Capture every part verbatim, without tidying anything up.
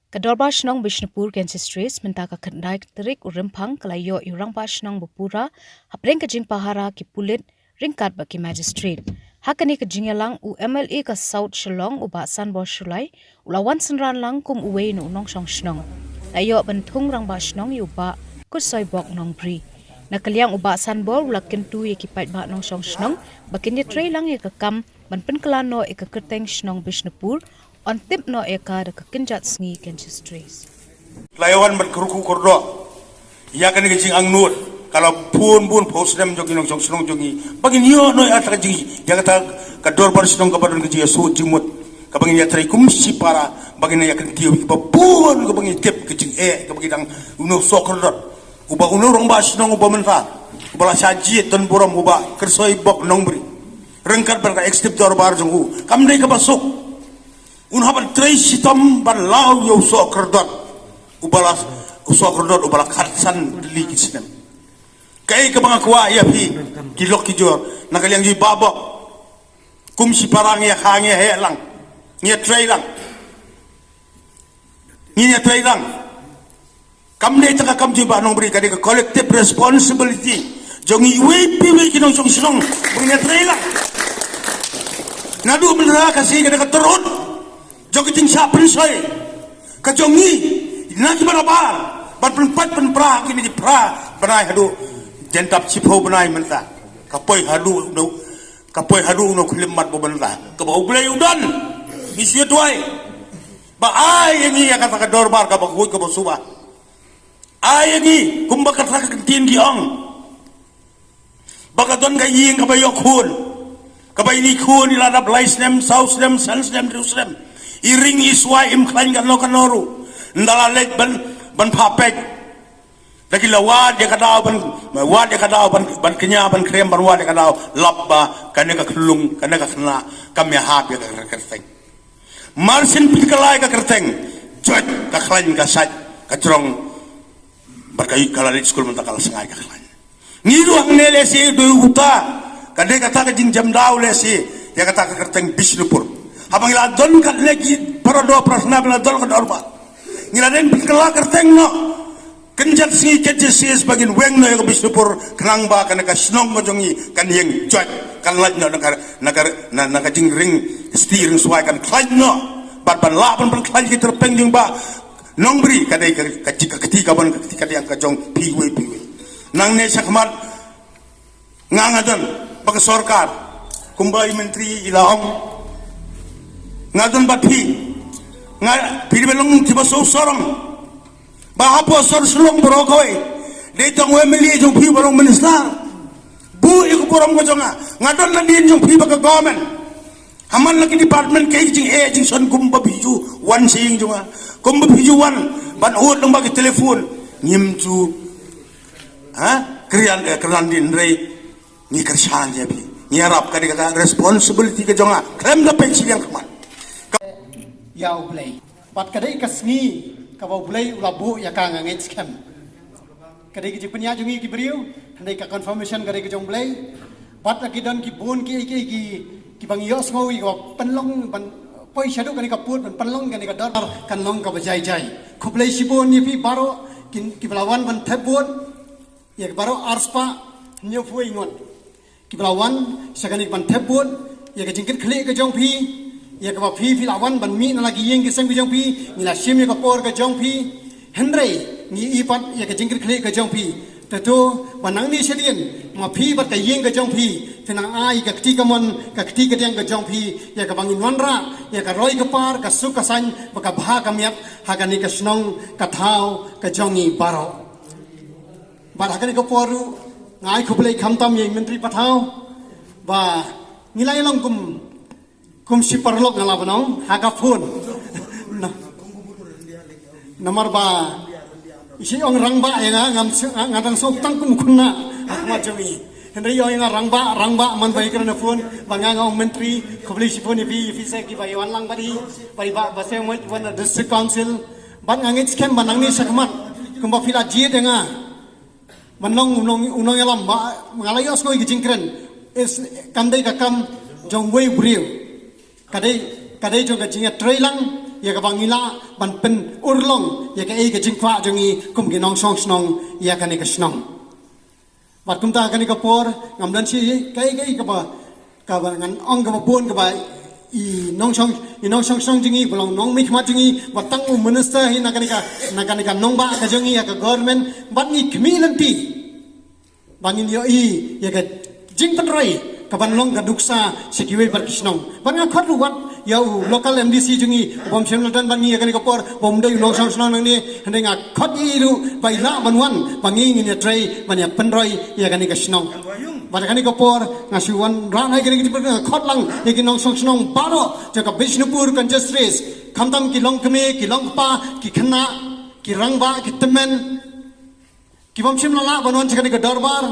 Ka Dorbar Shnong Bishnupur Kansas Trace mynta ka khyndai tarik u Rymphang ka la ïoh ïa u Rangbah Shnong ba pura hapdeng ka jingpahara ki pulit ryngkat bad ki magistrate. Ha kane ka jingïalang u M L A ka South Shillong u Bah Sanbor Shullai u la wan synran lang kum uwei na u nongshong shnong. La ïoh ban thung Rangbah Shnong ïa u Bah Kyrsoibok Nongbri. Na ka liang u Bah Sanbor u la kyntu ïa ki paidbah nongshong shnong ba kin ïatrei lang ïa ka kam ban pynkylla noh ïa ka kyrteng shnong Bishnupur, yn tip noh ïa ka da ka kynjat sngi Kansas Trace. La ïa wan ban kyrkhu kyrdoh ïa kane ka jingangnud ka la bun bun phew snem jong ki nongshong shnong jong ngi ba ngin ïoh noh ïa kata ka jing, ïa kata ka dorbar shnong kaba don ka jingïasuk jingmut kaba ngin ïatrei kum shipara ba ngin ïa kyntiew ïa kiba bun kaba ngi tip ka jingeh kaba ngi dang, uno u soh kyrdoh, uba uno u rangbah shnong uba mynta uba la shah jied don burom, u Bah Kyrsoibok Nongbri, ryngkat bad ka executive dorbar jong u, kam dei kaba suk. Un hap ban trei shitom ban law ïa u soh kyrdoh uba la, u soh kyrdoh uba la khatsan tylli ki snem. Kaei kaba nga kwah ïa phi ki lok ki jor, na ka liang jong i Bah Bok, kum shipara ngi ïa kha, ngi ïa heh lang, ngi ïatrei lang, ngi ïatrei lang. Kam dei tang ka kam jong i Bah Nongbri, ka dei ka collective responsibility jong ngi iwei pa iwei ki nongshong shnong ba ngin ïatrei lang. Naduh mynta ka sngi ka dei ka tyrhut jong ka jingshah pynshoi ka jong ngi na ki barabar ban pynpait pynpra kine ki phra bnai haduh, jan dap shiphew bnai mynta. Ka poi haduh uno, ka poi haduh uno u khyllipmat ba mynta kaba U Blei u don. Ngi shu ïa duwai ba ai ïa ngi ïa kata ka dorbar kaba khuid kaba suba. Ai ïa ngi kumba kata ka ktien ki ong ba ka don ka ïing kaba ïoh khun, kaba ine i khun i la dap lai snem, saw snem, san snem, hynriew snem, i ring i swai, im khlaiñ kano kano ruh. Ynda la leit ban, ban phah peit, da ki la wad ïa ka daw ban, wad ïa ka daw ban, ban kñia, ban khrem, ban wad ïa ka daw, lap ba kane ka khyllung, kane ka khynnah kam ïahap ïa ka kyrteng. Mar shen pynkylla ïa ka kyrteng, joit ka khlaiñ, ka sait, ka jrong. Bad ka ïit ka la leit skul mynta ka la sngai ka khlaiñ. Ngi ruh hangne lehse dei uta ka dei kata ka jingjam daw lehse ïa kata ka kyrteng Bishnupur. Haba ngi la don katne ki para doh para snam, ngi la don ka dorbar, ngi la dei pynkylla kyrteng noh. Kynjat sngi kynjat sis ba ngin weng noh ïa ka Bishnupur khnang ba kane ka shnong ka jong ngi kan ïeng joit, kan lait noh na ka, na ka, na, na ka jingring sti ring swai, kan khlaiñ noh. Bad ban lah ban, ban khlaiñ ki tyrpeng jong Bah Nongbri ka dei ka, ka, ka kti ka ban, ka kti ka dei ka jong phi iwei pa iwei. Nangne shakhmat nga, nga don ba ka sorkar, kumba i myntri i la ong, nga don bad phi, nga, phi dei ban long kiba sngewsarong. Ba hapoh sor Shillong baroh kawei dei tang u M L A jong phi ba long minister. Buh ïa ka burom ka jong nga, nga don nadien jong phi ba ka government. Ha man la ki department kaei ka jingeh jingshon kumba phi ju wan sha ïing jong nga, kumba phi ju wan ban ud lyngba ki telephone, ngim ju, ha, kren, eh, kren nadien, hynrei ngi kyrshan ïa phi, ngi ïarap, ka dei kata responsibility ka jong nga khlem da peit shiliang khmat. Ïa U Blei. Bad ka dei ka sngi kaba U Blei u la buh ïa ka, nga ngeit skhem. Ka dei ka jingpynïaid jong ngi ki briew, hynrei ka confirmation ka dei ka jong U Blei. Bad la ki don ki bun ki, ki, ki, kiba ngi ïohsngew ïa kaba pynlong ban poi shaduh kane ka pud, ban pynlong kane ka dor, kan long kaba jai jai. Khublei shibun ïa phi baroh ki, kiba la wan ban thep vote. Ïa ki baroh arspah hynñiewphew ngut kiba la wan sha kane ban thep vote, ïa ka jingkitkhlieh ka jong phi, ïa kaba phi, phi la wan ban mih na la ki ïing ki sem ki jong phi, ngi la shim ïa ka por ka jong phi, hynrei ngi i pat ïa ka jingkitkhlieh ka jong phi. Te to ba nangne shadien ma phi bad ka ïing ka jong phi, phin nang ai ka kti kamon, ka kti kadiang ka jong phi, ïa kaba ngin wanrah ïa ka roi ka par, ka suk ka saiñ bad ka bha ka miat ha kane ka shnong ka thaw ka jong ngi baroh. Bad ha kane ka por ruh nga ai khublei khamtam ïa i Myntri Pathaw ba ngi la ïalong kum, kum shi paralok, nga la ban ong ha ka phone. Na, namar ba i shi ong rangbah ïa nga, ngam shu, nga, nga dang suk tang kum khynnah ha khmat jong i. Hynrei i ong ïa nga rangbah, rangbah man ba i kren ha phone, ba nga, nga ong Myntri. Khublei shibun ïa phi, ïa phi sa kiba ïa wan lang bad i, bad i Bah Basaiawmoit, wan na District Council. Bad nga ngeit skhem ba nangne shakhmat kumba phi la jied ïa nga ban long u nong, u nongïalam, ba nga la ïohsngew ïa ka jingkren, is, kam dei ka kam jong uwei u briew. Ka dei, ka dei jong ka jingïatreilang. ïa kaba ngi lah ban pynurlong ïa kaei ka jingkwah jong ngi kum ki nongshong shnong ïa kane ka shnong. Bad kumta kane ka por ngam don shi kaei kaei kaba, kaba ngan ong kaba bun kaba i nongshong, i nongshong shnong jong ngi ba long nongmihkhmat jong ngi, ba tang u minister hi na kane ka, na kane ka nongbah ka jong ngi ïa ka government, bad ngi khmih lynti ba ngin ïohi ïa ka jingpynroi kaban long ka nuksa sha kiwei pat ki shnong. Bad nga khot ruh wat ïa u local M D C jong ngi u bym shym la don bad ngi ïa kane ka por, bym dei u nongshong shnong nangne, hynrei nga khot ïa i ruh ba i lah ban wan ba ngi ngin ïatrei ban ïapynroi ïa kane ka shnong. Bad kane ka por nga shu wanrah ïa kane ka jingpynroi, nga khot lang ïa ki nongshong shnong baroh jong ka Bishnupur Constituency, khamtam ki longkmie, ki longkpa, ki khynnah, ki rangbah, ki tymmen, ki bym shym la lah ban wan sha kane ka dorbar.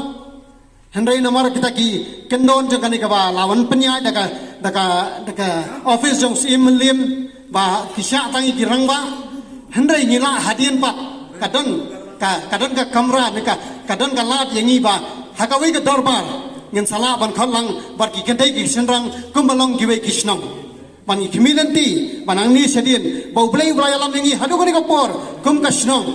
Hynrei namar kita ki kyndon jong kane kaba la wan pynïaid da ka, da ka, da ka office jong u Syiem Mylliem ba ki shah tang ïa ki rangbah. Hynrei ngi lah hadien pat ka don ka, ka don ka kamra ne ka, ka don ka lad ïa ngi ba ha kawei ka dorbar ngin sa lah ban khot lang bad ki kynthei ki shynrang kumba long kiwei ki shnong. Ban ngi khmih lynti ba nangne shadien ba U Blei uba la ïalam ïa ngi haduh kane ka por kum ka shnong,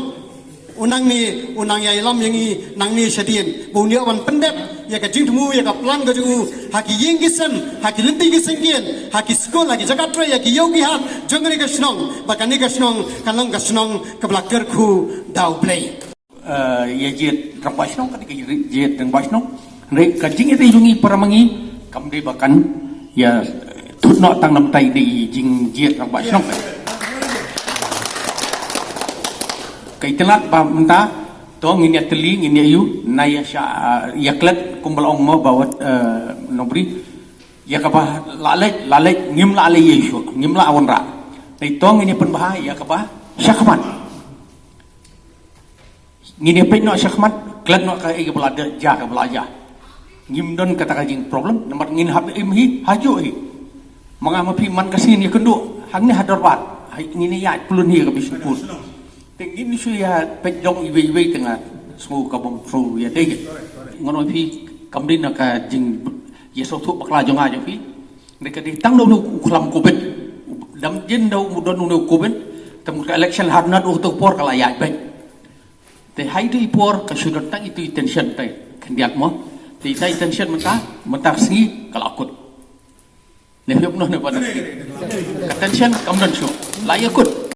u nangne, u nang ïalam ïa ngi nangne shadien ba un ïoh ban pyndep ïa ka jingthmu ïa ka plan ka jong u ha ki ïing ki sem, ha ki lynti ki syngkien, ha ki skul, ha ki jaka trei, ha ki ïew ki hat jong kane ka shnong, ba kane ka shnong kan long ka shnong kaba la kyrkhu da U Blei. Eh, ïa jied rangbah shnong, ka dei ka jied rangbah shnong. Hynrei ka jingïadei jong ngi para ma ngi kam dei ba kan ïa thut noh tang namar ïa dei jingjied rangbah shnong. Ka itynnad ba mynta to ngin ïa tylli, ngin ïa ïoh na ïa sha, ïa klet kumba la ong mo ba wat, eh, nobri. Ïa kaba la leit, la leit, ngim la leit ïa shuh, ngim la wanrah. Dei to ngin ïa pynbha ïa kaba shakhmat. Ngin ïa peit noh shakhmat, klet noh kaei kaba la jia, kaba la jia. Ngim don kata ka jing problem, namar ngin hap im hi, hajuh hi. Ma nga ma phi man ka sien ïakynduh hangne ha dorbar. Hai, ngin ïa ïaid pylun hi ka Bishnupur. Te ngin shu ïa peit dong iwei iwei te nga sngew ka bym true ïa dei. Ngan ong phi kam dei na ka jing ïa sngewthuh bakla jong nga jong phi. Dei ka dei tang da u khlam covid. Dang jin da u don u covid. Te mut ka election ha nat u tu por ka la ïaid beit. Te ha itu i por ka shu don tang itu i tension te khyndiat mo. Te ita i tension mynta, mynta ka sngi ka la kut. Ne phi ïoh noh ne ba don. Ka tension kam don shuh. La ïa kut.